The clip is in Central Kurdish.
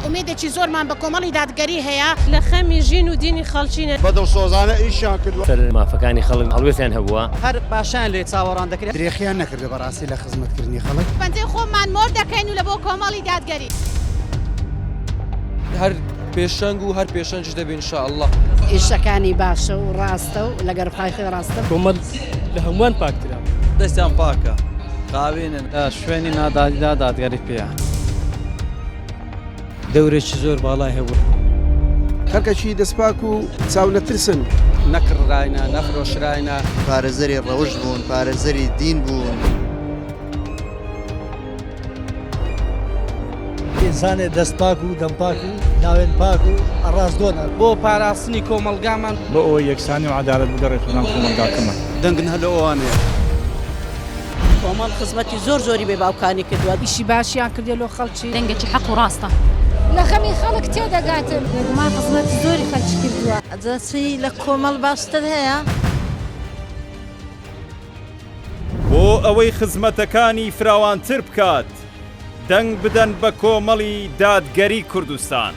ئومێدێکی زۆرمان بە کۆمەڵی دادگەری هەیە. لە خەمی ژین و دینی خەڵکینە. بە دڵسۆزانە ئیشیان کردوە. سەر مافەکانی خەڵک هەڵوێستیان هەبووە. هەر باشیان لێ چاوەڕان دەکرێت. درێخیان نەکردوە بەڕاستی لە خزمەتکردنی خەڵک. پەنجەی خۆمان مۆر دەکەین و لە بۆ کۆمەڵی دادگەری. هەر پێشەنگ و هەر پێشەنگیش دەبین ان شاء اللە. ئیشەکانی باشە و ڕاستە و لەگەر خوای خۆی ڕاستە. کۆمەڵ لە هەمووان پاکترە. دەستیان پاکە خاوێنن. لە شوێنی نادادیدا دادگەری پێیە. دەورێکی زۆر باڵای هەبوو. خەڵکێکی دەستپاک و چاونەترسن. نەکڕراینە، نەفرۆشراینە. پارێزەری ڕەوشت بوون، پارێزەری دین بوون. ئینسانێ دەست پاک و دەم پاک و ناوێن پاک و ڕاستگۆنە. بۆ پاراستنی کۆمەڵگامان. بۆ ئەوەی یەکسانی و عەدالەت بگەڕێتەوە ناو کۆمەڵگاکەمان. دەنگن هەر لە ئەوانەیە. کۆمەڵ خزمەتی زۆر زۆری بێ باوکانی کردوە. ئیشی باشیان کردیە لۆ خەڵکی. دەنگێکی حەق و ڕاستە. لە خەمی خەڵک تێدەگاتن. بێگومان خزمەتی زۆری خەلکی کردوە. ئەجا چی لە کۆمەڵ باشتر هەیە؟ بۆ ئەوەی خزمەتەکانی فراوانتر بکات، دەنگ بدەن بە کۆمەڵی دادگەری کوردستان.